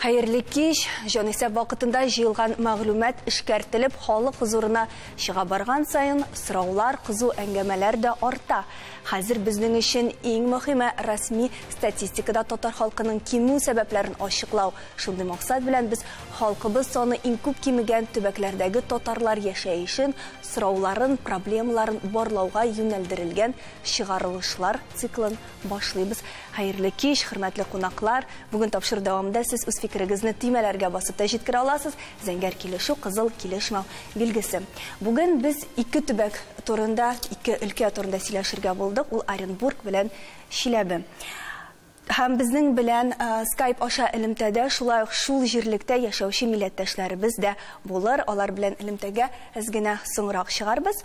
Хәерле кич. Җанисәп вакытында җыелган мәгълүмат эшкәртелеп, халык хозурына чыга барган саен сораулар, кызу әңгәмәләр дә арта. Хәзер безнең өчен иң мөһиме рәсми статистикада татар халкының кимү сәбәпләрен ачыклау. Шундый максат белән без халкыбыз саны иң күп кимегән төбәкләрдәге татарлар яшәешен, сорауларын, проблемаларын барлауга юнәлдерелгән чыгарылышлар циклын башлыйбыз. Хәерле кич, хөрмәтле кунаклар. Бүген тапшыру дәвамында сез үз фикерегезне төймәләргә басып та җиткерә аласыз. Зәңгәр килешү, кызыл килешмәү билгесе. Бүген без ике төбәк турында, ике өлкә турында сөйләшергә булдык. Ул Оренбург белән Чиләбе. Һәм безнең белән Skype аша элемтәдә шулай ук шул җирлектә яшәүче милләттәшләребез дә булыр. Алар белән элемтәгә әз генә соңрак чыгарбыз.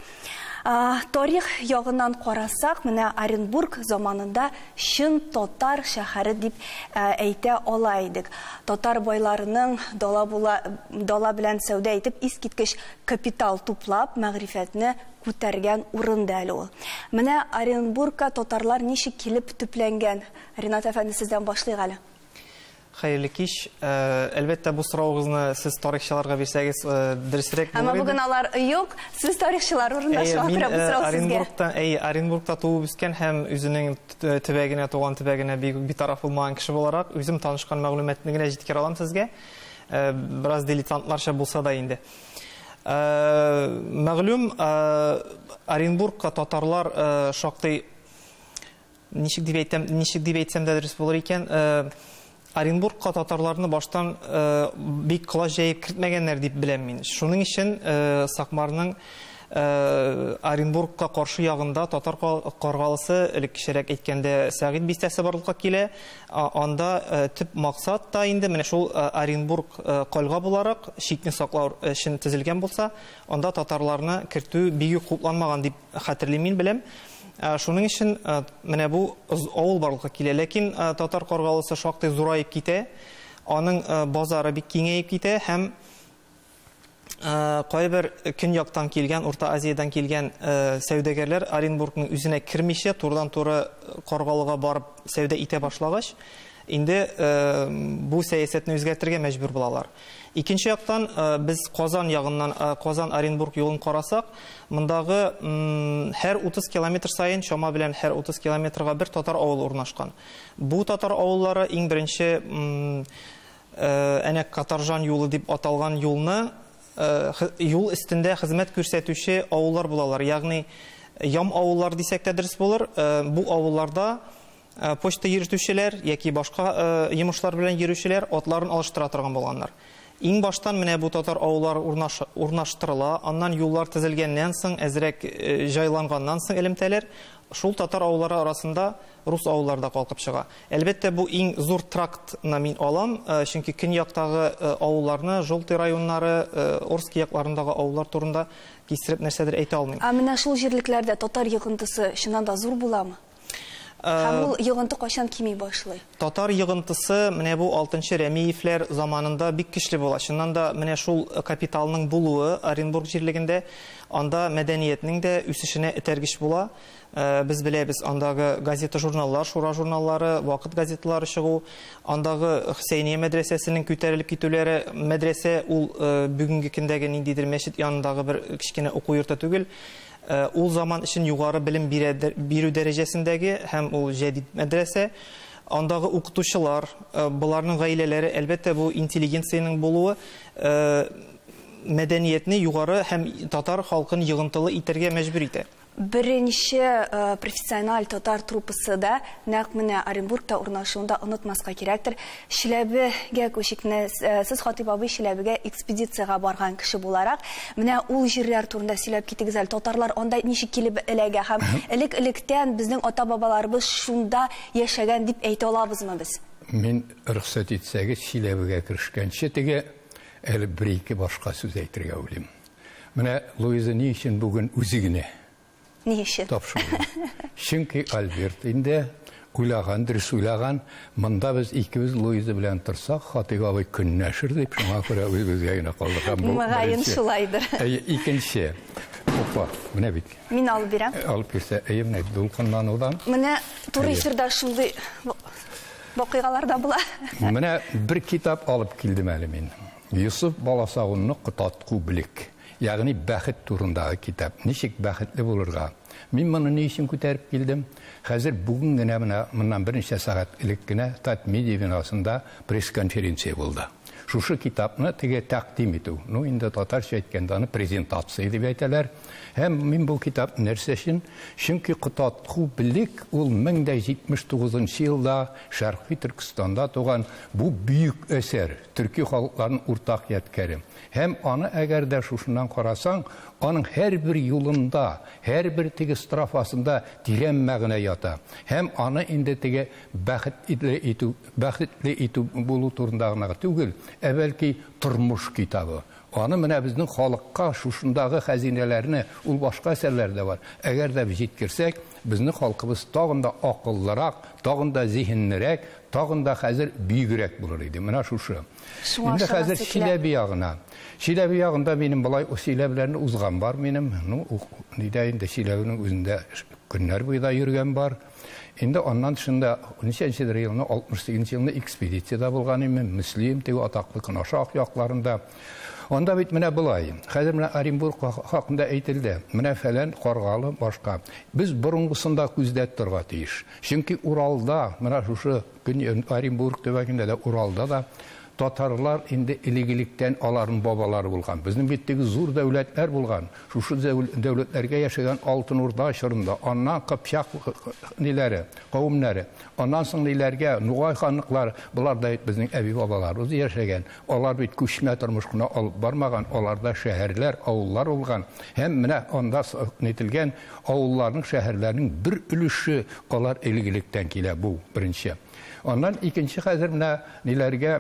Тарих ягыннан карасак, менә Оренбург заманында чын татар шәһәре дип әйтә ала идек. Татар байларының дала була, дала белән сәүдә итеп искиткеч капитал туплап, мәгърифәтне күтәргән урын да әле ул. Менә Оренбургка татарлар ничек килеп төпләнгән? Ринат әфәнде, сездән башлыйк әле. Хәерле кич. Әлбәттә, бу соравыгызны сез тарихчыларга бирсәгез, дөресрәк булыр. Әмма бүген алар юк. Сез тарихчылар урынында, шуңа күрә бу сорау сезгә. Оренбургта туып үскән һәм үзенең төбәгенә, туган төбәгенә бик битараф булмаган кеше буларак, үзем танышкан мәгълүматны генә җиткерә алам сезгә. Бераз дилетантларча булса да инде. Мәгълүм, Оренбургка татарлар шактый, ничек дип әйтәм, ничек дип әйтсәм дә дөрес булыр икән, Оренбургка татарларны баштан бик колач җәеп кертмәгәннәр дип беләм мин. Шуның өчен Сакмарның Оренбургка каршы ягында татар каргалысы, элеккечәрәк әйткәндә, Сәгыйть бистәсе барлыкка килә. Анда төп максат та инде менә шул Оренбург кальга буларак чикне саклау өчен төзелгән булса, анда татарларны кертү бик үк хупланмаган дип хәтерлим мин, беләм. Шуның өчен менә бу авыл барлыкка килә. Ләкин татар каргалысы шактый зураеп китә, аның базары бик киңәеп китә һәм кайбер көньяктан килгән, Урта Азиядән килгән сәүдәгәрләр Оренбургның үзенә кермичә, турыдан-туры Каргалыга барып сәүдә итә башлагач, инде бу сәясәтне үзгәртергә мәҗбүр булалар. Икенче яктан, без Казан ягыннан, Казан-Оренбург юлын карасак, мондагы һәр 30 километр саен, чама белән һәр 30 километрга бер татар авылы урнашкан. Бу татар авыллары иң беренче әнә Катаржан юлы дип аталган юлны, юл өстендә хезмәт күрсәтүче авыллар булалар. Ягъни ям авыллар дисәк тә дөрес булыр. Бу авылларда почта йөртүчеләр яки башка йомышлар белән йөрүчеләр атларын алыштыра торган булганнар. Иң баштан менә бу татар авыллары урнаштырыла, аннан юллар төзелгәннән соң, әзрәк җайланганнан соң элемтәләр шул татар авыллары арасында рус авыллары да калкып чыга. Әлбәттә, бу иң зур трактны мин алам, чөнки көньяктагы авылларны, Желтый районнары, Орский якларындагы авыллар турында кистереп нәрсәдер әйтә алмыйм. Ә менә шул җирлекләрдә татар йогынтысы чыннан да зур буламы? Һәм ул йогынты кайчан кими башлый? Татар йогынтысы менә бу 6 Рәмиевләр заманында бик көчле була. Чыннан да менә шул капиталның булуы Оренбург җирлегендә, анда мәдәниятнең дә үсешенә этәргеч була. Без беләбез, андагы газета-журналлар, шура журналлары, вакыт газеталары чыгу, андагы Хөсәйния мәдрәсәсенең күтәрелеп китүләре, мәдрәсә ул бүгенге көндәге ниндидер мәчет янындагы бер кечкенә уку йорты түгел. Ул заман өчен югары белем бирү дәрәҗәсендәге һәм ул җәдид мәдрәсә. Андагы укытучылар, боларның гаиләләре, әлбәттә, бу интеллигенциянең булуы мәдәниятне югары һәм татар халкын йогынтылы итәргә мәҗбүр итә. Беренче профессиональ татар труппасы да нәкъ менә Оренбургта урнашуын да онытмаска кирәктер. Чиләбегә күчик. Менә сез, Хатип абый, Чиләбегә экспедициягә барган кеше буларак, менә ул җирләр турында сөйләп китегез әле. Татарлар анда ничек килеп эләгә һәм элек-электән безнең ата-бабаларыбыз шунда яшәгән дип әйтә алабызмы без? Мин рөхсәт итсәгез, Чиләбегә керешкәнче теге әле бер-ике башка сүз әйтергә уйлыйм. Менә Луиза ни өчен бүген үзе генә Ни өчен? Тапшырды. Чөнки Альберт инде уйлаган, дөрес уйлаган, монда без икебез Луиза белән торсак, Хатип абый көнләшер дип, шуңа күрә үзебезгә генә калдырган бу. Мөгаен шулайдыр. Әйе, икенче. Опа, менә бит. Мин алып бирәм. Алып бирсә, әйе, менә дулкынланудан. Менә туры эфирда шундый вакыйгалар да була. Менә бер китап алып килдем әле мин. Йосыф Баласагунны Котатку Белек. Ягъни бәхет турындагы китап. Ничек бәхетле булырга? Мин моны ни өчен күтәреп килдем? Хәзер бүген генә менә моннан берничә сәгать элек кенә Татмедиа бинасында пресс-конференция булды. Шушы китапны теге тәкъдим итү. Ну, инде татарча әйткәндә аны презентация дип әйтәләр. Һәм мин бу китап нәрсә өчен? Чөнки Котатку Белек ул 1079 елда Шәркый Төркестанда туган бу бөек әсәр, төрки халыкларның уртак ядкәре. Һәм аны әгәр дә шушыннан карасаң, аның һәрбер юлында, һәрбер теге строфасында тирән мәгънә ята. Һәм аны инде теге бәхетле итү, бәхетле итү булу турында гына түгел, ә бәлки тормыш китабы. Аны менә безнең халыкка шушындагы хәзинәләрне, ул башка әсәрләр дә бар. Әгәр дә без җиткерсәк, безнең халкыбыз тагын да акыллырак, тагын да зиһенлерәк, тагын да хәзер бөегрәк булыр иде. Менә шушы. Инде хәзер Чиләбе ягына. Чиләбе ягында минем болай Чиләбеләрне узган бар минем. Ну, нидә инде Чиләбенең үзендә көннәр буе да йөргән бар. Инде аннан тышында ничәнчедер елны, 68 елны экспедициядә булган идем, Мөслим, теге атаклы Кынашак якларында. Анда бит менә болай. Хәзер менә Оренбург хакында әйтелде. Менә фәлән, Каргалы, башка. Без борынгысында күздә тотарга тиеш. Чөнки Уралда, менә шушы Оренбург төбәгендә дә, Уралда да татарлар инде элек-электән аларның бабалары булган. Безнең бит теге зур дәүләтләр булган. Шушы дәүләтләргә яшәгән Алтын Урда чорында, аннан Кыпчак ниләре, кавымнары, аннан соң ниләргә, Нугай ханлыклары, болар да бит безнең әби-бабаларыбыз яшәгән. Алар бит күчмә тормыш кына алып бармаган, аларда шәһәрләр, авыллар булган. Һәм менә анда нителгән авылларның, шәһәрләрнең бер өлеше алар элек-электән килә, бу беренче. Аннан икенче хәзер менә ниләргә,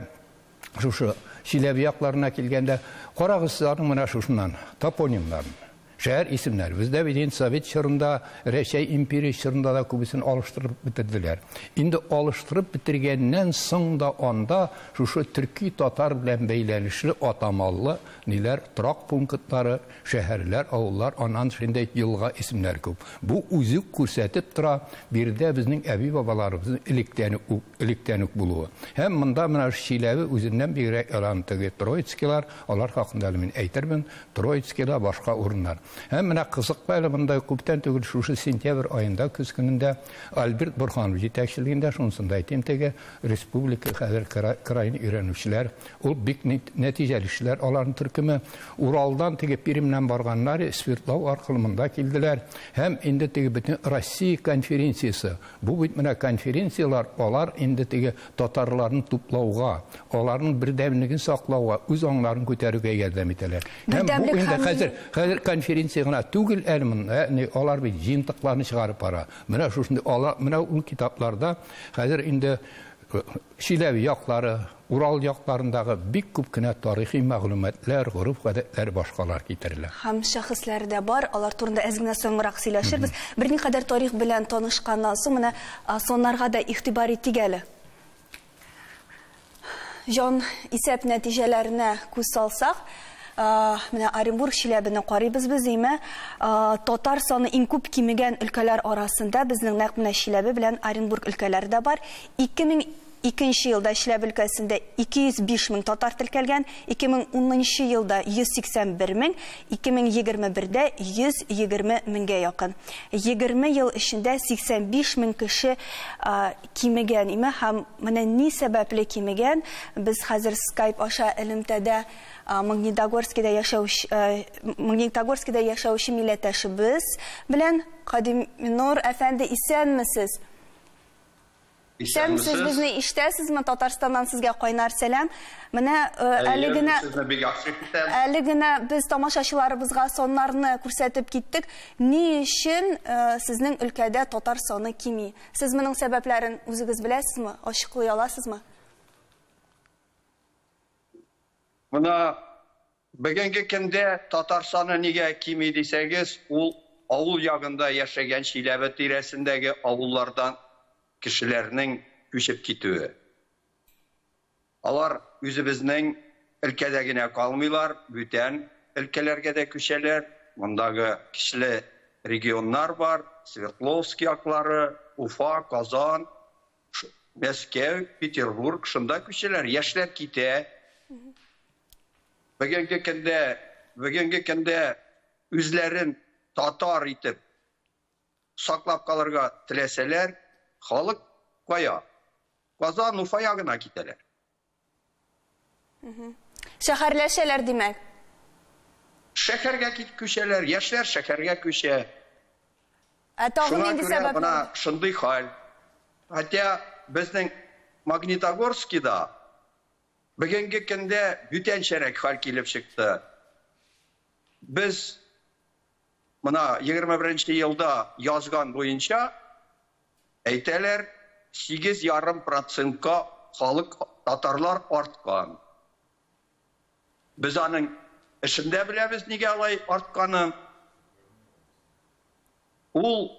шушы Чиләбе якларына килгәндә, карагыз сез аның менә шушыннан топонимнарын, шәһәр исемнәре. Бездә бит инде Совет чорында, Рәсәй империя чорында да күбесен алыштырып бетерделәр. Инде алыштырып бетергәннән соң да анда шушы төрки татар белән бәйләнешле атамалы ниләр, торак пунктлары, шәһәрләр, авыллар, аннан шундай елга исемнәр күп. Бу үзе күрсәтеп тора, биредә безнең әби-бабаларыбызның электән үк булуы. Һәм монда менә Чиләбе үзеннән бигрәк алан теге Троицкийлар, алар хакында әле мин әйтермен, Троицкийлар, башка урыннар. Һәм менә кызыклы әле монда күптән түгел шушы сентябрь аенда көз көнендә Альберт Борһанов җитәкчелегендә, шунысын да әйтим, теге республика хәзер краен өйрәнүчеләр, ул бик нәтиҗәле эшләр аларның төркеме. Уралдан теге Пермьнән барганнар Свердлау аркылы монда килделәр. Һәм инде теге бөтен Россия конференциясе. Бу бит менә конференцияләр, алар инде теге татарларны туплауга, аларның бердәмлеген саклауга, үз аңнарын күтәрүгә ярдәм итәләр. Һәм бу инде хәзер конференция гына түгел әле монда, алар бит җыентыкларны чыгарып бара. Менә шушындый алар, менә ул китапларда хәзер инде Чиләбе яклары, Урал якларындагы бик күп кенә тарихи мәгълүматлар, гореф-гадәтләр, башкалар китерелә. Һәм шәхесләр дә бар, алар турында әз генә соңрак сөйләшербез. Берникадәр тарих белән танышканнан соң менә соннарга да игътибар итик әле. Җан исәп нәтиҗәләренә күз салсак, менә Оренбург Чиләбене карыйбыз без, әйме, татар саны иң күп кимегән өлкәләр арасында безнең нәкъ менә Чиләбе белән Оренбург өлкәләре дә бар. 2002 елда Чиләбе өлкәсендә 205 мең татар теркәлгән, 2010 елда 181 мең, 2021-дә 120 меңгә якын. 20 ел эчендә 85 мең кеше кимегән име, һәм менә ни сәбәпле кимегән, без хәзер Skype аша элемтәдә Магнитогорскида яшәүче милләттәшебез белән Кадиминур әфәнде, исәнмесез? Исәнмесез, безне ишетәсезме? Татарстаннан сезгә кайнар сәлам. Менә әле генә без тамашачыларыбызга соннарны күрсәтеп киттек. Ни өчен сезнең өлкәдә татар саны кими? Сез моның сәбәпләрен үзегез беләсезме? Ачыклый аласызмы? Мына бүгенге көндә татар саны нигә кими дисәгез, ул авыл ягында яшәгән Чиләбе тирәсендәге авыллардан кешеләрнең күчеп китүе. Алар үзебезнең өлкәдә генә калмыйлар, бүтән өлкәләргә дә күчәләр. Мондагы кичле регионнар бар, Свердловск яклары, Уфа, Казан. Мәскәү, Петербург, шунда күчәләр, яшьләр китә. Бүгенге көндә үзләрен татар итеп саклап калырга теләсәләр, халык кая? Казан, Уфа ягына китәләр. Шәһәрләшәләр димәк. Шәһәргә күчәләр, яшьләр шәһәргә күчә. Ә тагын нинди сәбәпләр? Менә шундый хәл. Хотя безнең Магнитогорскида бүгенге көндә бүтәнчәрәк хәл килеп чыкты. Без мына 21 елда язган буенча әйтәләр, 8,5%-ка халык татарлар арткан. Без аның эшендә беләбез нигә алай артканын. Ул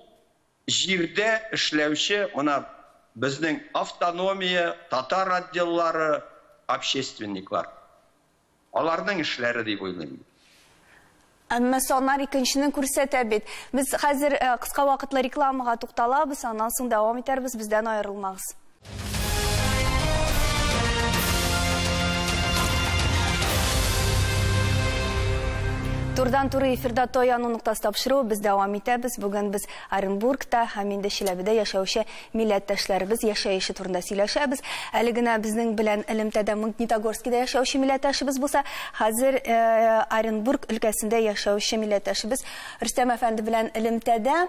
җирдә эшләүче мына безнең автономия, татар отделлары, общественниклар. Аларның эшләре дип уйлыйм. Әмма саннар икенчене күрсәтә бит. Без хәзер кыска вакытлы рекламага тукталабыз, аннан соң дәвам итәрбез, бездән аерылмагыз. Турдан-туры эфирда Таяну ноктасы тапшыруы без дәвам итәбез. Бүген без Оренбургта һәм инде Чиләбедә яшәүче милләттәшләребез яшәеше турында сөйләшәбез. Әле генә безнең белән элемтәдә Магнитогорскида яшәүче милләттәшебез булса, хәзер Оренбург өлкәсендә яшәүче милләттәшебез Рөстәм әфәнде белән элемтәдә.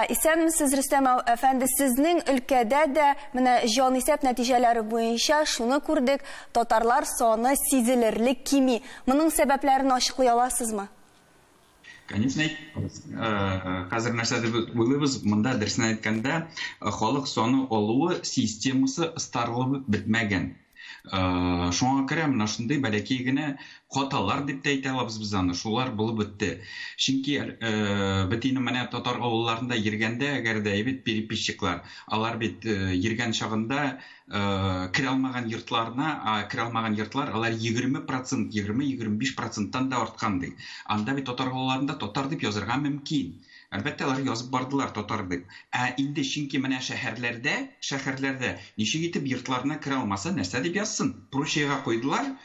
Исәнмесез, Рөстәм әфәнде, сезнең өлкәдә дә менә җанисәп нәтиҗәләре буенча шуны күрдек, татарлар саны сизелерлек кими. Моның сәбәпләрен ачыклый аласызмы? Конечно, хәзер нәрсә дип уйлыйбыз, монда дөресен әйткәндә, халык саны алуы системасы ыстарылып бетмәгән. Шуңа күрә менә шундый бәләкәй генә хаталар дип тә әйтә алабыз без аны, шулар булып бетте. Чөнки бит инде менә татар авылларында йөргәндә, әгәр дә бит переписчиклар, алар бит йөргән чагында керә алмаган йортларына, керә алмаган йортлар, алар 20%, 20-25%-тан да арткан ди. Анда бит татар авылларында татар дип язырга мөмкин. Әлбәттә, алар язып бардылар татар дип. Ә инде чөнки менә шәһәрләрдә ничек итеп йортларына керә алмаса, нәрсә дип язсын? Прочиега куйдылар.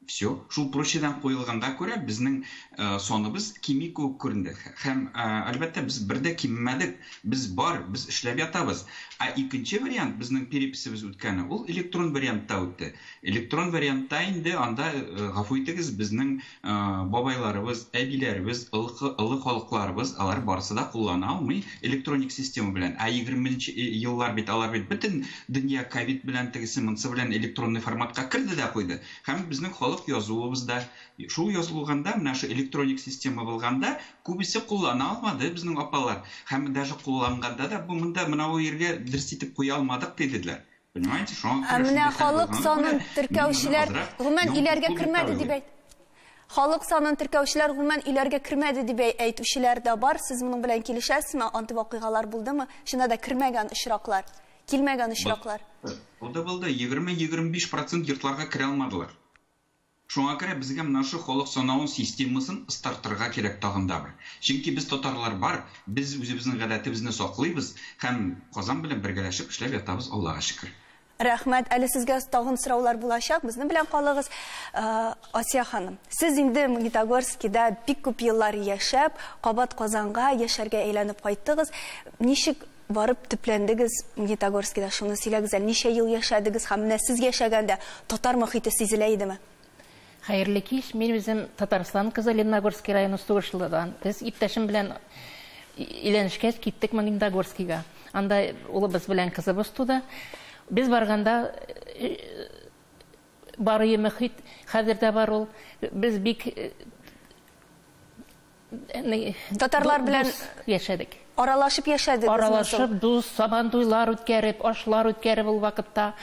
Все, шул прочиедан куелганга күрә безнең саныбыз кими кебек күренде. Һәм, әлбәттә, без бер дә кимемәдек. Без бар, без эшләп ятабыз. Ә икенче вариант, безнең переписебез үткәне, ул электрон вариантта үтте. Электрон вариантта инде анда, гафу итегез, безнең бабайларыбыз, әбиләребез, ылы халыкларыбыз, алар барысы да куллана алмый электроник система белән. Ә 20 еллар бит, алар бит бөтен дөнья ковид белән, тегесе монсы белән электронный форматка керде дә куйды. Һәм безнең халык язуыбыз да шул язылганда, менә шу электроник система булганда, күбесе куллана алмады безнең апалар. Һәм даже кулланганда да бу монда менә ул җиргә дөрес итеп куя алмадык диделәр. Понимаете, шуңа күрә Менә халык санын теркәүчеләр гомумән өйләргә кермәде дип әйт. Халык санын теркәүчеләр гомумән өйләргә кермәде дип әйтүчеләр дә бар. Сез моның белән килешәсезме? Андый вакыйгалар булдымы? Чыннан да кермәгән очраклар, килмәгән очраклар. Булды, булды. 20-25% йортларга керә алмадылар. Шуңа күрә безгә менә шу халык санавын системасын стартырга кирәк тагын да бер. Чөнки без татарлар бар, без үзебезнең гадәтебезне саклыйбыз һәм Казан белән бергәләшеп эшләп ятабыз, Аллага шөкер. Рәхмәт. Әле сезгә тагын сораулар булачак. Безнең белән калыгыз. Асия ханым, сез инде Магнитогорскида бик күп еллар яшәп, кабат Казанга яшәргә әйләнеп кайттыгыз. Ничек барып төпләндегез Магнитогорскида? Шуны сөйләгез әле. Ничә ел яшәдегез һәм менә сез яшәгәндә татар мохите сизелә идеме? Хәерле кич. Мин үзем Татарстан кызы, Лениногорский районы Сугышлыдан. Без иптәшем белән өйләнешкәч киттек Магнитогорскийга. Анда улыбыз белән кызыбыз туды. Без барганда барые мөхит, хәзер дә бар ул. Без бик татарлар белән яшәдек. Аралашып яшәдек. Аралашып, дус, сабантуйлар үткәреп, ашлар үткәреп ул вакытта.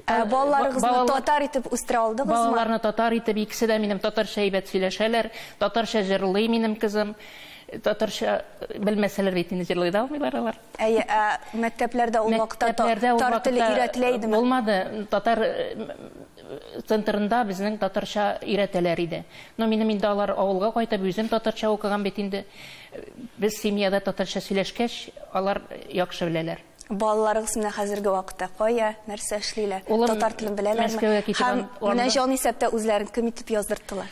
Балаларыгызны татар итеп үстерә алдыгызмы? Балаларны татар итеп, икесе дә минем татарча әйбәт сөйләшәләр, татарча җырлый минем кызым. Татарча белмәсәләр бит инде җырлый да алмыйлар алар. Әйе, мәктәпләрдә ул вакытта татар теле өйрәтелә идеме? Булмады. Татар центрында безнең татарча өйрәтәләр иде. Но минем инде алар авылга кайтып, үзем татарча укыган бит инде. Без семьяда татарча сөйләшкәч, алар яхшы беләләр. Балаларыгыз менә хәзерге вакытта кая, нәрсә эшлиләр? Татар телен беләләрме? Һәм менә җанисәптә үзләрен кем итеп яздырттылар?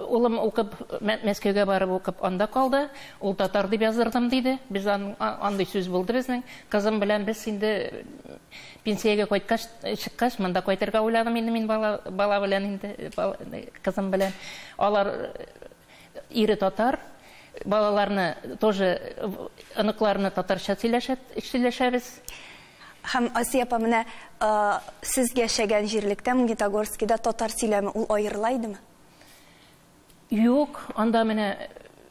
Улым укып, Мәскәүгә барып укып, анда калды. Ул татар дип яздырдым диде. Без андый сүз булды безнең. Кызым белән без инде пенсиягә кайткач, чыккач, монда кайтырга уйладым инде мин бала белән инде, кызым белән. Алар ире татар, балаларны тоже, оныкларны татарча сөйләшәбез. Һәм Асия апа, менә сез яшәгән җирлектә, Магнитогорскида татар сөйләме ул аерыла идеме? Юк, анда менә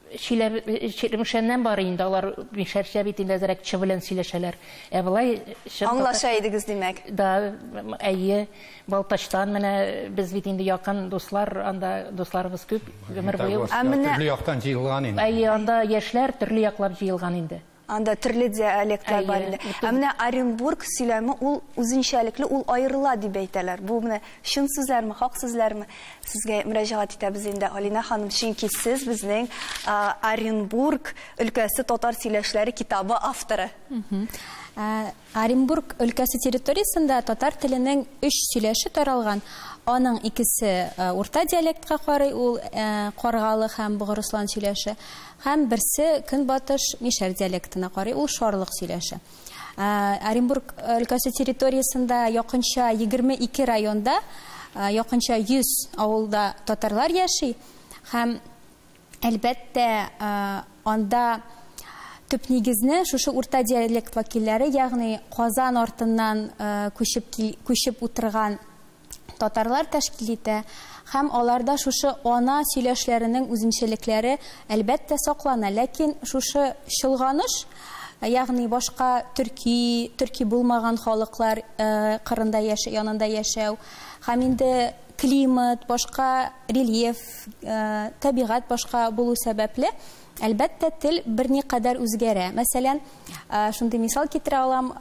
Чирмешәннән бар инде, алар мишәрчә бит инде әзрәк чы белән сөйләшәләр. Ә болай аңлаша идегез, димәк? Да, әйе, Балтачтан менә без бит инде якын дуслар, анда дусларыбыз күп, гомер буе. Төрле яктан җыелган инде. Әйе, анда яшьләр төрле яклап җыелган инде. Анда төрле диалектлар бар инде. Ә менә Оренбург сөйләме ул үзенчәлекле, ул аерыла дип әйтәләр. Бу менә чын сүзләрме, хак сүзләрме? Сезгә мөрәҗәгать итәбез инде, Алинә ханым, чөнки сез безнең Оренбург өлкәсе татар сөйләшләре китабы авторы. Оренбург өлкәсе территориясендә татар теленең 3 сөйләше таралган. Аның икесе урта диалектка карый, ул Каргалы һәм Богырыслан сөйләше. Һәм берсе көнбатыш мишәр диалектына карый, ул Шарлык сөйләше. Оренбург өлкәсе территориясендә якынча 22 районда, якынча 100 авылда татарлар яши. Һәм әлбәттә, анда төп нигезне шушы урта диалект вәкилләре, ягъни Казан артыннан күчеп утырган татарлар тәшкил итә. Һәм аларда шушы ана сөйләшләренең үзенчәлекләре әлбәттә саклана. Ләкин шушы чолганыш, ягъни башка төрки булмаган халыклар кырында яшәү, янында яшәү, һәм инде климат, башка рельеф, табигать башка булу сәбәпле, әлбәттә, тел берникадәр үзгәрә. Мәсәлән, шундый мисал китерә алам,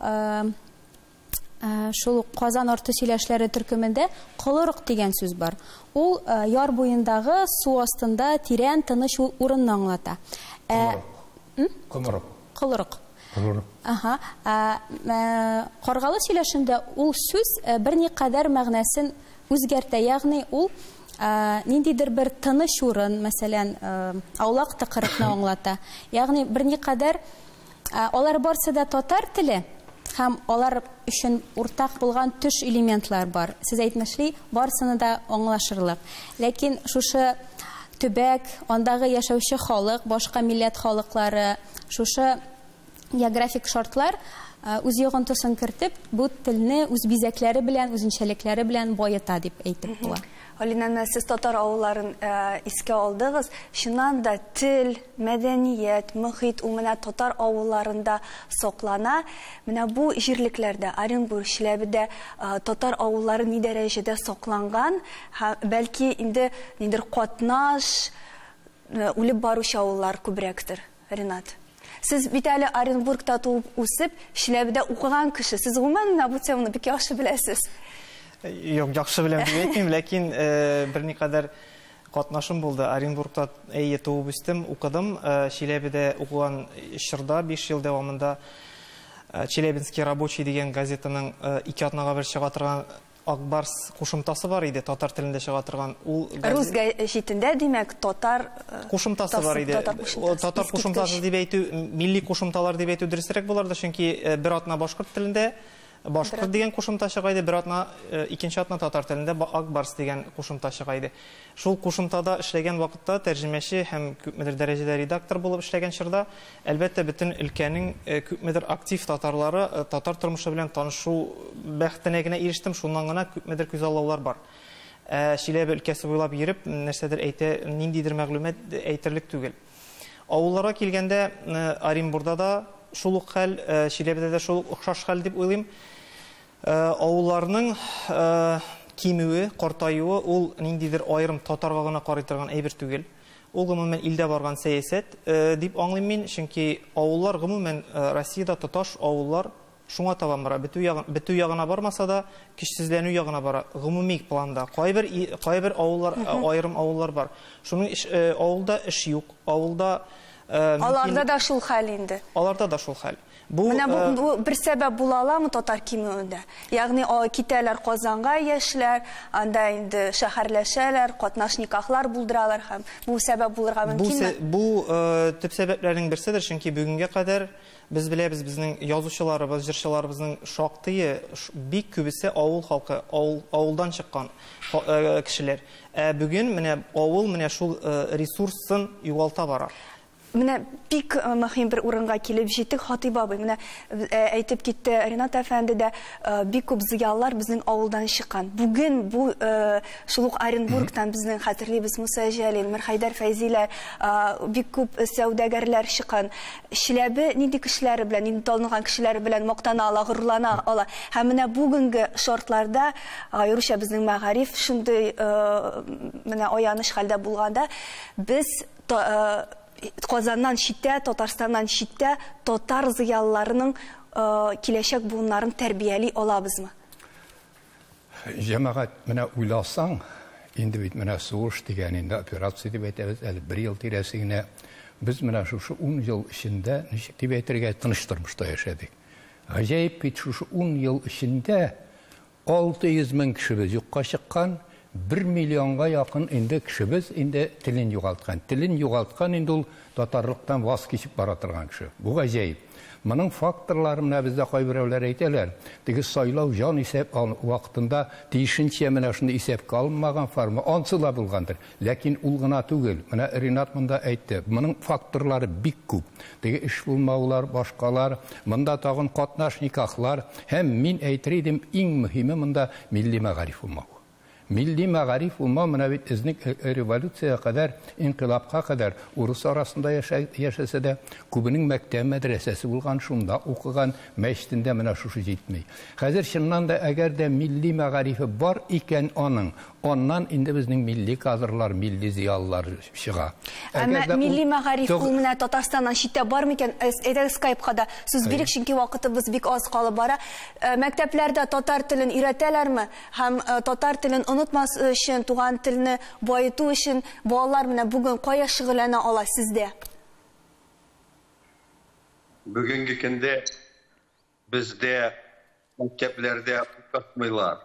шул ук Казан арты сөйләшләре төркемендә колорык дигән сүз бар. Ул яр буендагы су астында тирән тыныч урынны аңлата. Колорык. Колорык. Ага. Каргалы сөйләшендә ул сүз берникадәр мәгънәсен үзгәртә, ягъни ул ниндидер бер тыныч урын, мәсәлән, аулак тыкрыкны аңлата. Ягъни берникадәр алар барсы да татар теле, һәм алар өчен уртак булган төш элементлар бар. Сез әйтмешли, барсыны да аңлашырлык. Ләкин шушы төбәк, андагы яшәүче халык, башка милләт халыклары, шушы географик шартлар үз йогынтысын кертеп, бу телне үз бизәкләре белән, үзенчәлекләре белән баета дип әйтеп була. Алинә, менә сез татар авылларын искә алдыгыз. Чыннан да тел, мәдәният, мөхит ул менә татар авылларында саклана. Менә бу җирлекләрдә, Оренбург, Чиләбедә татар авыллары ни дәрәҗәдә сакланган? Бәлки инде ниндидер катнаш, үлеп баручы авыллар күбрәктер, Ренат. Сез бит әле Оренбургта туып үсеп, Чиләбедә укыган кеше. Сез гомумән менә бу теманы бик яхшы беләсез. Юк, яхшы беләм дип әйтмим, ләкин берникадәр катнашым булды. Оренбургта әйе туып үстем, укыдым. Чиләбедә укыган чорда 5 ел дәвамында Челябинский рабочий дигән газетаның 2 атнага бер чыга торган Акбарс кушымтасы бар иде, татар телендә чыга торган. Ул рус гәҗитендә, димәк, татар кушымтасы бар иде. Татар кушымтасы дип әйтү, милли кушымталар дип әйтү дөресрәк булыр, чөнки бер атна башкорт телендә башкорт дигән кушымта чыга иде, бер атна, икенче атна татар телендә Акбарс дигән кушымта чыга иде. Шул кушымтада эшләгән вакытта тәрҗемәче һәм күпмедер дәрәҗәдә редактор булып эшләгән чорда, әлбәттә, бөтен өлкәнең күпмедер актив татарлары татар тормышы белән танышу бәхетенә генә ирештем, шуннан гына күпмедер күзаллаулар бар. Чиләбе өлкәсе буйлап йөреп, нәрсәдер әйтә, ниндидер мәгълүмат әйтерлек түгел. Авылларга килгәндә, Оренбургда да шул ук хәл, Чиләбедә дә шул ук охшаш хәл дип уйлыйм. Авылларның кимүе, картаюы ул ниндидер аерым татарга гына карый торган әйбер түгел. Ул гомумән илдә барган сәясәт дип аңлыйм мин, чөнки авыллар гомумән Россиядә тоташ авыллар шуңа табан бара. Бетү ягына бармаса да, көчсезләнү ягына бара. Гомуми планда. Кайбер авыллар, аерым авыллар бар. Шуның авылда эш юк. Авылда Аларда да шул хәл инде. Аларда да шул хәл. Менә бу бер сәбәп була аламы татар кимүендә? Ягъни китәләр Казанга яшьләр, анда инде шәһәрләшәләр, катнаш никахлар булдыралар һәм бу сәбәп булырга мөмкинме? Бу төп сәбәпләрнең берседер, чөнки бүгенгә кадәр без беләбез, безнең язучыларыбыз, җырчыларыбызның шактые, бик күбесе авыл халкы, авылдан чыккан кешеләр. Ә бүген менә авыл менә шул ресурсын югалта бара. Менә бик мөһим бер урынга килеп җиттек, Хатыйп абый. Менә әйтеп китте Ринат әфәнде дә, бик күп зыялылар безнең авылдан чыккан. Бүген бу шул ук Оренбургтан безнең хәтерлибез Муса Җәлил, Мирхәйдәр Фәйзиләр, бик күп сәүдәгәрләр чыккан. Чиләбе нинди кешеләре белән, нинди танылган кешеләре белән мактана ала, горурлана ала. Һәм менә бүгенге шартларда, аеруча безнең мәгариф шундый менә аяныч хәлдә булганда, без Казаннан читтә, Татарстаннан читтә татар зыялыларының киләчәк буыннарын тәрбияли алабызмы? Җәмәгать, менә уйласаң, инде бит менә сугыш дигән инде операция дип әйтәбез, әле бер ел тирәсе генә. Без менә шушы 10 ел эчендә, ничек дип әйтергә, тыныч тормышта яшәдек. Гаҗәеп бит, шушы 10 ел эчендә 600 мең кешебез юкка чыккан, 1 миллионга якын инде кешебез инде телен югалткан. Телен югалткан инде ул татарлыктан ваз кичеп бара торган кеше. Бу гаҗәеп. Моның факторлары менә бездә кайберәүләр әйтәләр. Теге сайлау җан исәп вакытында тиешенчә менә шундый исәпкә алынмаган форма ансы да булгандыр. Ләкин ул гына түгел. Менә Ринат монда әйтте. Моның факторлары бик күп. Теге эш булмаулар, башкалар, монда тагын катнаш никахлар һәм мин әйтер идем, иң мөһиме монда милли мәгариф булмау. Милли мәгариф булмау менә бит безнең революцияга кадәр, инкыйлабка кадәр урыс арасында яшәсә дә, күбенең мәктәп мәдрәсәсе булган, шунда укыган, мәчетендә менә шушы җитми. Хәзер чыннан да әгәр дә милли мәгарифе бар икән аның, аннан инде безнең милли кадрлар, милли зыялылар чыга. Әмма милли мәгариф ул менә Татарстаннан читтә бар микән? Әйдәгез Скайпка да сүз бирик, чөнки вакытыбыз бик аз калып бара. Мәктәпләрдә татар телен өйрәтәләрме? Һәм татар телен онытмас өчен, туган телне байыту өчен балалар менә бүген кая шөгыльләнә ала сездә? Бүгенге көндә бездә мәктәпләрдә укытмыйлар.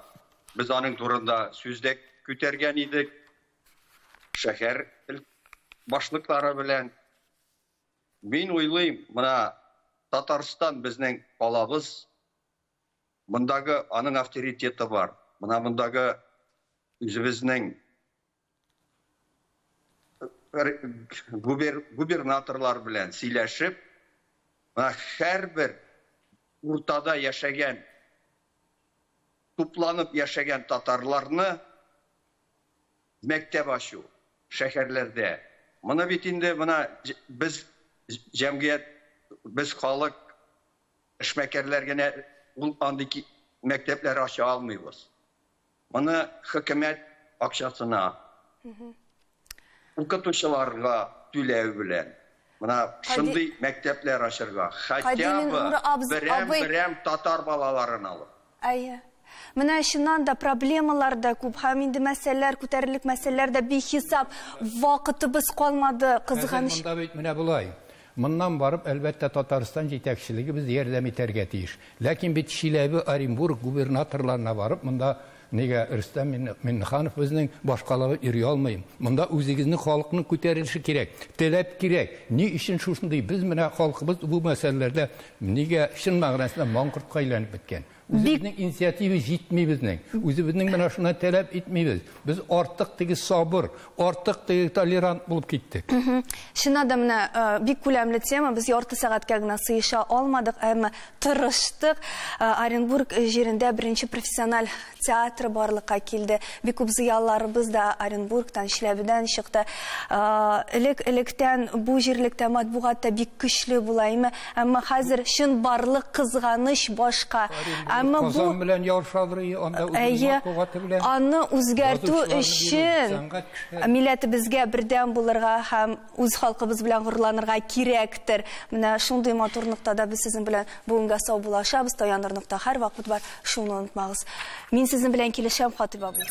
Без аның турында сүз дә күтәргән идек. Шәһәр башлыклары белән. Мин уйлыйм, менә Татарстан безнең калабыз. Мондагы аның авторитеты бар. Менә мондагы үзебезнең губернаторлар белән сөйләшеп, менә һәрбер уртада яшәгән, тупланып яшәгән татарларны мәктәп ачу шәһәрләрдә. Моны бит инде менә без җәмгыять, без халык эшмәкәрләр генә ул андый мәктәпләр ача алмыйбыз. Моны хөкүмәт акчасына, укытучыларга түләү белән. Менә шундый мәктәпләр ачырга, хотя бы берәм-берәм татар балаларын алып. Әйе. Менә чыннан да проблемалар да күп, һәм инде мәсьәләләр, күтәрелек мәсьәләләр дә бихисап. Вакытыбыз калмады, кызганыч. Монда бит менә болай. Моннан барып, әлбәттә, Татарстан җитәкчелеге без ярдәм итәргә тиеш. Ләкин бит Чиләбе, Оренбург губернаторларына барып, монда нигә Рөстәм Миңнеханов безнең башкалабы йөри алмый. Монда үзегезнең халыкның күтәрелеше кирәк, таләп кирәк. Ни өчен шушындый без менә халкыбыз бу мәсьәләләрдә нигә чын мәгънәсендә маңкортка әйләнеп беткән? Үзебезнең инициатива җитми безнең. Үзебезнең менә шуны таләп итмибез. Без артык теге сабыр, артык теге толерант булып киттек. Чыннан да менә бик күләмле тема, без ярты сәгатькә генә сыеша алмадык, әмма тырыштык. Оренбург җирендә беренче профессиональ театры барлыкка килде. Бик күп зыялыларыбыз да Оренбургтан, Чиләбедән чыкты. Элек-электән бу җирлектә матбугат та бик көчле була име, әмма хәзер чынбарлык кызганыч башка. Әмма бу Казан белән ярышадыр, анда үзенең матбугаты белән. Аны үзгәртү өчен милләтебезгә бердәм булырга һәм үз халкыбыз белән горурланырга кирәктер. Менә шундый матур ноктада без сезнең белән бүгенгә саубуллашабыз. Таяныр нокта һәрвакыт бар, шуны онытмагыз. Мин сезнең белән килешәм, Хатыйп абый.